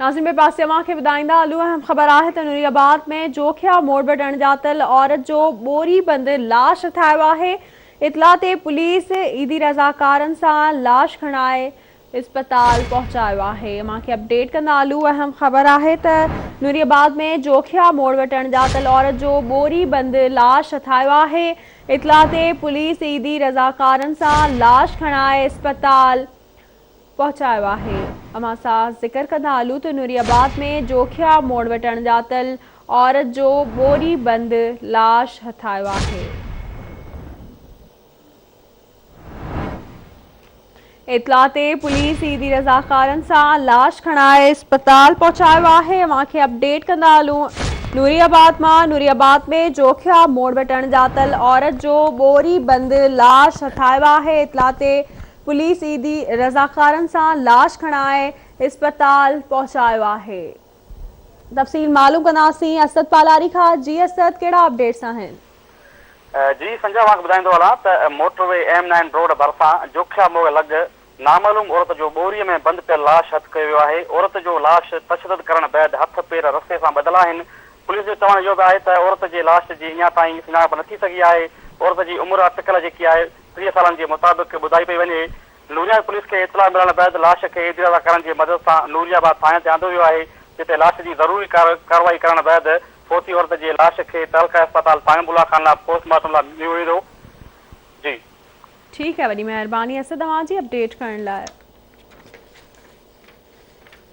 ناظرين ٻئي پاسي اوهان کي ٻڌائيندا هلون اهم خبر آهي ته نوري آباد ۾ جوکيا موڙ وٽ اڻڄاتل عورت جو ٻوري بند لاش هٿايو آهي اطلاع تي پوليس ايڌي رضاڪارن سان لاش کڻائي اسپتال پهچايو آهي اوهان کي اپڊيٽ ڪندا هلون اهم خبر آهي ته نوري آباد ۾ جوکيا موڙ وٽ اڻڄاتل عورت جو ٻوري بند لاش هٿايو آهي اطلاع تي پوليس ايڌي رضاڪارن سان لاش کڻائي اسپتال پهچايو آهي. اوهان سان ذڪر ڪندا هلون ته نوري آباد ۾ جوکيا موڙ وٽ اڻڄاتل عورت جو ٻوري بند لاش هٿ آيو آهي. اطلاع تي پوليس ايڌي رضاڪارن سان لاش کڻائي اسپتال پهچايو آهي. اوهان کي اپڊيٽ ڪندا هلون نوري آباد مان نوري آباد ۾ جوکيا موڙ وٽ اڻڄاتل عورت جو ٻوري بند لاش هٿ آيو آهي. اطلاع تي پوليس ايڌي رضاڪارن سان لاش کڻائي اسپتال پهچايو آهي. تفصيل معلوم ڪنداسين اسد پالاري کان جي اسد ڪهڙا اپڊيٽس آهن. جي سنجا اوهان کي ٻڌائيندو هلان ته motorway M nine road ڀرسان جوکيا موڙ لڳ نامعلوم عورت جو ٻوري ۾ بند پيل لاش هٿ ڪيو ويو آهي عورت جو لاش تشدد ڪرڻ بعد هٿ پير رسي سان ٻڌل آهن پوليس جو چوڻ اهو به آهي ته عورت جي لاش جي اڃا تائين سڃاڻپ نه ٿي سگهي آهي عورت جي عمر اٽڪل جيڪي آهي 30 سالن جي مطابق ٻڌائي پئي وڃي. نوريان پوليس کي اطلاع ملڻ بعد لاش کي ايڌي رضاڪارن جي مدد سان نوري آباد ٿاڻي تي آندو ويو آهي، جتي لاش جي ضروري ڪارروائي ڪرڻ بعد فوتي عورت جي لاش کي تعلقه اسپتال ٿاڻي بولا خان لاء پوسٽ مارٽم لاء نيو ويندو. جي. ٺيڪ آهي وڏي مهرباني اسد اوهان جي اپڊيٽ ڪرڻ لاء.